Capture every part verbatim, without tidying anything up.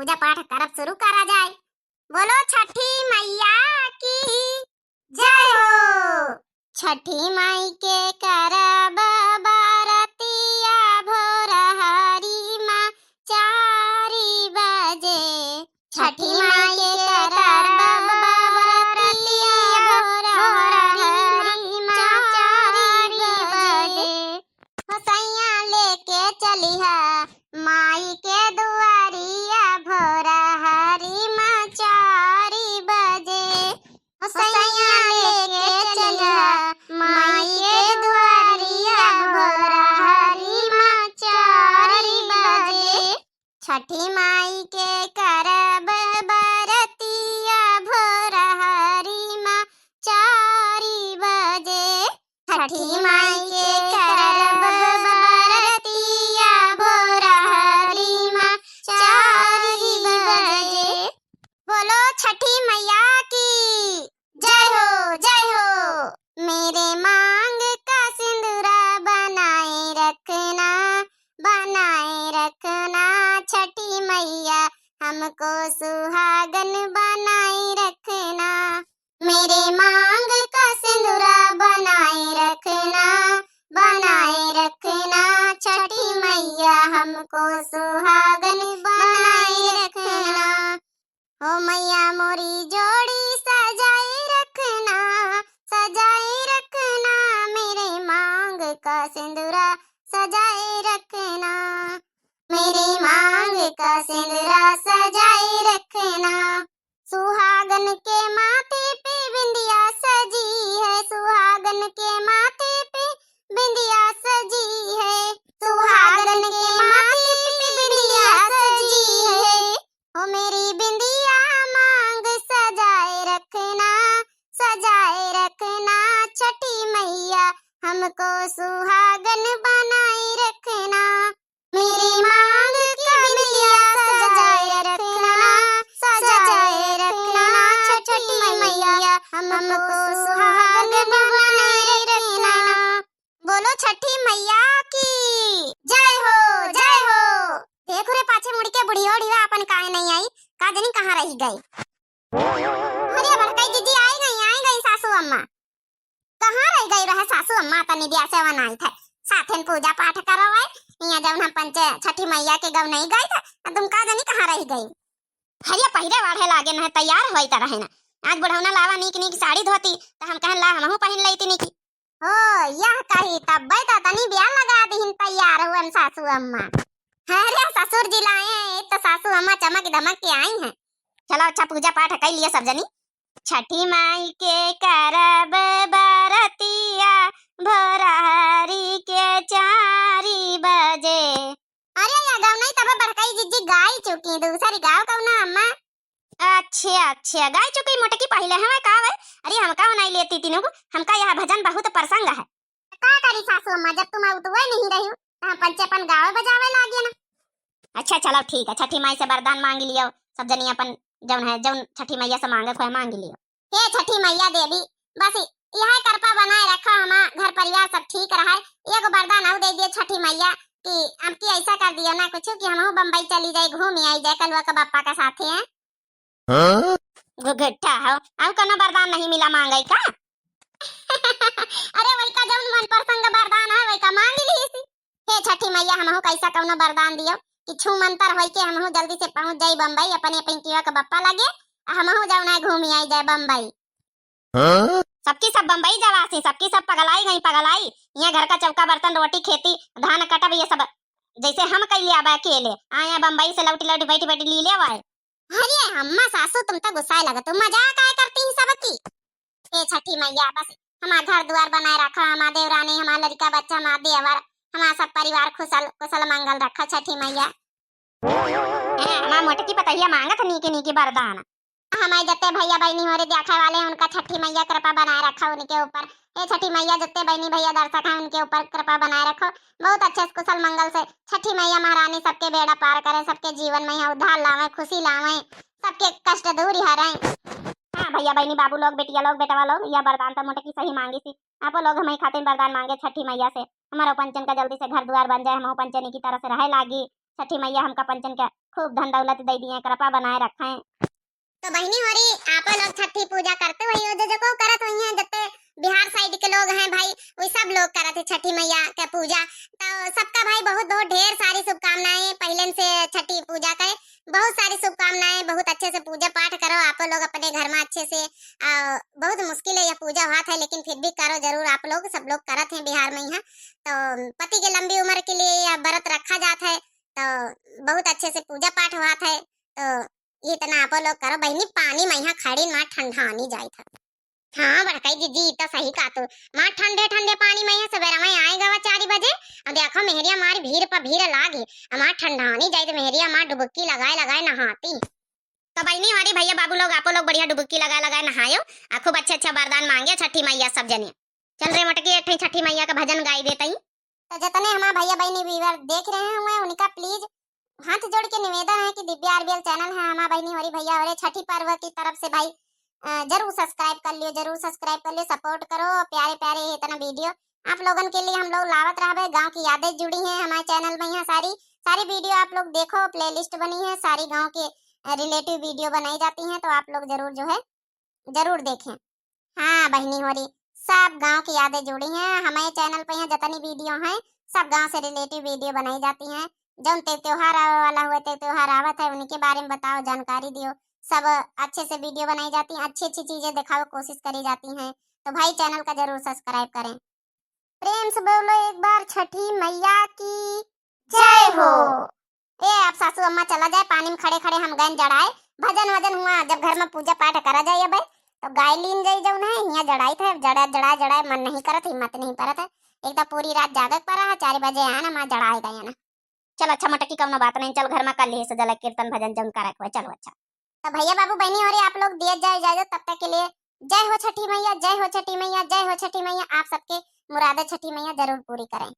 पूजा पाठ करब शुरू करा जाए। बोलो छठी मैया की जय हो। छठी माई के करब बरतिया भोर हरी मा चारि बजे। छठी माई के करब बरतिया भोर हरी मा चारि बजे। हो सैया लेके चलिहा माई के दुआरिया भोर हरी मा चारि बजे। हो सैया लेके चलिहा माई के दुआरिया भोर हरी मा चारि बजे। छठी माई के करब बरतिया भोर हरी मा चारि बजे। छठी माई के करब बरतिया भोर हरी मा चारि बजे। बोलो छठी मैया की जय हो, जय हो। मेरे मांग का सिंदूरा बनाए रखना, बनाए रखना छठी मैया, हमको सुहागन बनाए रखना। मेरे मांग का सिंदूरा बनाए रखना, बनाए रखना छठी मैया, हमको सुहागन बनाए रखना। हो मैया मोरी जोड़ी सजाए रखना, सजाए रखना, मेरे मांग का सिंदूरा सजाए रखना, मेरे मांग का सिंदूरा सजाए रखना। सुहागन के माथे पे बिंदिया सजी है, सुहागन के माथे पे बिंदिया सजी है, सुहागन के माथे पे बिंदिया सजी है। ओ मेरी बिंदिया मांग सजाए रखना, सजाए रखना छठी मैया, हमको सुहागन बनाए रखना। मेरी मांग की बिंदिया सजाए रखना, सजाए रखना छठी मैया, हमको सुहागन बनाए रखना। बोलो छठी मैया की जय हो, जय हो। देखो रे, पाछे मुड़ के बुढ़ियो ढिवा अपन काहे नहीं आई, का जनी कहाँ रही गई। अरे बड़काई जीजी, आई गई, आई गई सासू अम्मा। कहाँ रह गई रहे सासू अम्मा, तनी दिया से बनाई थे, साथेन पूजा पाठ करो है। यहाँ जब हम पंचे छठी मैया के गौ नहीं गई थे, तुम का जनी कहाँ रह गई। हरिया पहिरे वाढ़े लागे न है, तैयार होई त रहे ना। आज बुढ़ौना लावा नीक नीक साड़ी धोती, त हम कहन ला हमहू पहिन लेती नीकी। ओ, यह कही तब्बे त तनी बिया लगा दीहिन, तैयार हुअन सासू अम्मा। अरे ससुर जी लाए हैं, एक तो सासू अम्मा चमक दमक के आई हैं। चलो अच्छा, पूजा पाठ कर लिया सब जनी। छठी माई के करब बरतिया भोर हरी के चारि बजे। अरे या गाँव नहीं, तब बड़काई जीजी गाई चुकी, दूसरी गाँव कौन अम्मा? अच्छा, अच्छा, गाई चुकी मोटकी पहिले हमें का भाई? अरे हमका नहीं लेती तीनों को, हमका यह भजन बहुत पसंद है। का करी सासू अम्मा, जब तुम उतवे नहीं रही हो, तो हम पंचे अपन गावे बजावे लागे ना। अच्छा चलो ठीक है, छठी माई से वरदान मांग लियो, सब जनी अपन जौन है, जौन छठी मैया से मांगे खोए मांग लियो। हे छठी मैया देवी, बस यह कृपा बनाए रखो, हमार घर परिवार सब ठीक रहे। एगो वरदान और दे दियो छठी मैया कि अब की ऐसा कर दियो ना कुछ कि हमहू बम्बई चली जाए, घूम आई जाए कलुआ के बप्पा के साथे हैं। हाँ? घुघुट्ठा हो, अब कोनो वरदान नहीं मिला मांगे का? अरे वही का जौन मन प्रसंग वरदान है वही का मांग ली सी। हे छठी मैया, हमहू कैसा कौनो वरदान दियो कि छू मंतर होई के हमहू जल्दी से पहुंच जाई बम्बई अपने पिंकिया के बप्पा लगे, आ हमहू जौन है घूम आई जाए बम्बई। हाँ? सबकी सब बम्बई जवासी, सबकी सब पगलाई गई पगलाई। यहाँ घर का चौका बर्तन रोटी खेती धान कटब ये सब जैसे हम कैले आबे अकेले। आया बम्बई से लौटी लौटी बैठी बैठी ली ले आए। अरे अम्मा सासू तुम तो गुस्साए लगे, तुम मजाक आए करती ही सबकी। हे छठी मैया बस हमार घर दुआर बनाए रखो, हमार देवरानी, हमार लड़का बच्चा, हमार देवर, हमार सब परिवार कुशल कुशल मंगल रखो छठी मैया। हाँ, हमार मोटकी पतहिया मांगत नीके नीके वरदान। हमारे जत्ते भैया बहनी हो रे देखे वाले हैं, उनका छठी मैया कृपा बनाए रखो उनके ऊपर। हे छठी मैया, जत्ते बहनी भैया दर्शक हैं उनके ऊपर कृपा बनाए रखो। बहुत अच्छे से कुशल मंगल से छठी मैया महारानी सबके बेड़ा पार करें, सबके जीवन में यहाँ उद्धार लावें, खुशी लावें, सबके कष्ट दूर हरें। हाँ भैया बहनी बाबू लोग, बेटिया लोग, बेटवा लोग, यह वरदान तो मोटकी सही मांगी सी। आपो लोग हमारी खातिर वरदान मांगे छठी मैया से, हमारो पंचन का जल्दी से घर दुआर बन जाए, हम पंचनी की तरह से रहे लागी। छठी मैया हमका पंचन के खूब धन दौलत दइ दिए, कृपा बनाए रखें। तो बहिनी होरी, आपो लोग छठी पूजा करते होइहो, जो, जो को करत होइहैं, जत्ते बिहार side के लोग हैं भाई, वही सब लोग करत है छठी मैया के पूजा। तो सबका भाई बहुत बहुत ढेर सारी शुभकामनाएं पहले से छठी पूजा के, बहुत सारी शुभकामनाएं, बहुत अच्छे से पूजा पाठ करो आपो लोग अपने घर में अच्छे से। आ, बहुत मुश्किल है यह पूजा होत है, लेकिन फिर भी करो जरूर आप लोग, सब लोग करत हैं बिहार में यहाँ। तो पति के लंबी उम्र के लिए यह व्रत रखा जात है, तो बहुत अच्छे से पूजा पाठ होत है। तो इतना आपो लोग करो बहिनी, पानी में यहाँ खड़ी मार ठंडानी जाइत है। हाँ बड़कई दीदी, ई तो सही कहा तू। मार ठंडे ठंडे पानी में यहाँ सबेरा में आए गवा चार बजे, अब देखो मेहरिया मार भीड़ पर भीड़ लागे, अब मार ठंडानी जाइत मेहरिया मार डुबकी लगाए लगाए नहाती। तो बहिनी होरी भैया बाबू लोग, आपो लोग बढ़िया डुबकी लगाए लगाए नहायो, आ खूब अच्छे अच्छे वरदान मांगे छठी मैया सब जने। चल रे मोटकी, एक ठे छठी मैया का भजन गाई देतई। तो जितने हमार भैया बहिनी viewer देख रहे हुए, उनका please हाथ जोड़ के निवेदन है कि दिव्या आरबीएल channel है हमार बहिनी होरी भैया होरे, छठी पर्व की तरफ से भाई, अ, जरूर subscribe कर लियो, जरूर subscribe कर लियो, support करो प्यारे प्यारे इतना video। आप लोगन के लिए हम लोग लावत रहबे, गाँव की यादें जुड़ी हैं हमारे channel में, यहाँ सारी, सारी video आप लोग देखो, playlist बनी है, सारी गाँव के, अ, relative video बनाई जाती हैं, तो आप लोग जरूर जो है, जरूर देखें। हाँ बहिनी होरी, सब गाँव की यादें जुड़ी हैं हमारे channel पे। यहाँ जितनी video हैं, सब गाँव से relative video बनाई जाती हैं। जौन ते त्योहार आवे वाला हुए, ते त्योहार आवत है, उनके बारे में बताओ, जानकारी दियो। सब अच्छे से video बनाई जाती हैं, अच्छी अच्छी चीजें दिखावे कोशिश करी जाती हैं। तो भाई channel का जरूर subscribe करें। प्रेम से बोलो एक बार छठी मैया की जय हो। ए, अब सासू अम्मा चला जाए, पानी में खड़े खड़े हम गए जड़ाए, भजन वजन हुआ, जब घर में पूजा पाठ करा जाए अबे, तो गाय लीन जाई जौन है, हियाँ जड़ाई थे, जड़ा, जड़ा, जड़ाए, मन नहीं करत, हिम्मत नहीं परत है। एक तो पूरी रात जागे के परा है, चार बजे आए ना, माँ जड़ाए गए ना। चल अच्छा मोटकी, कौनो बात नहीं, चल घर में कर लिहे से जला कीर्तन भजन जौन करे के होए, चलो अच्छा। तो भैया बाबू बहिनी होरी आप लोग दिए जाए इजाजत, तब तक के लिए जय हो छठी मैया, जय हो छठी मैया, जय हो छठी मैया। आप सबके मुरादे छठी मैया जरूर पूरी करें।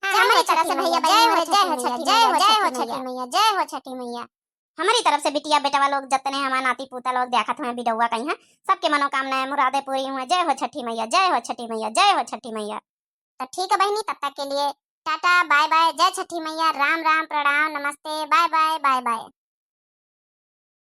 हाँ, हमारी तरफ से भैया बहिनी होरी, जय हो छठी मैया, जय हो छठी मैया, जय हो छठी मैया। हमारी तरफ से बिटिया बेटवा लोग, जतने हमार नाती पूता लोग देखत हुए वीडियोवा कहीं हैं, सबके मनोकामनाएं मुरादे पूरी हुए। जय हो छठी मैया, जय हो छठी मैया, जय हो छठी मैया। तो ठीक है बहिनी, तब तक के लिए टाटा, bye bye, जय छठी मैया, राम राम, प्रणाम, नमस्ते, bye bye, bye bye।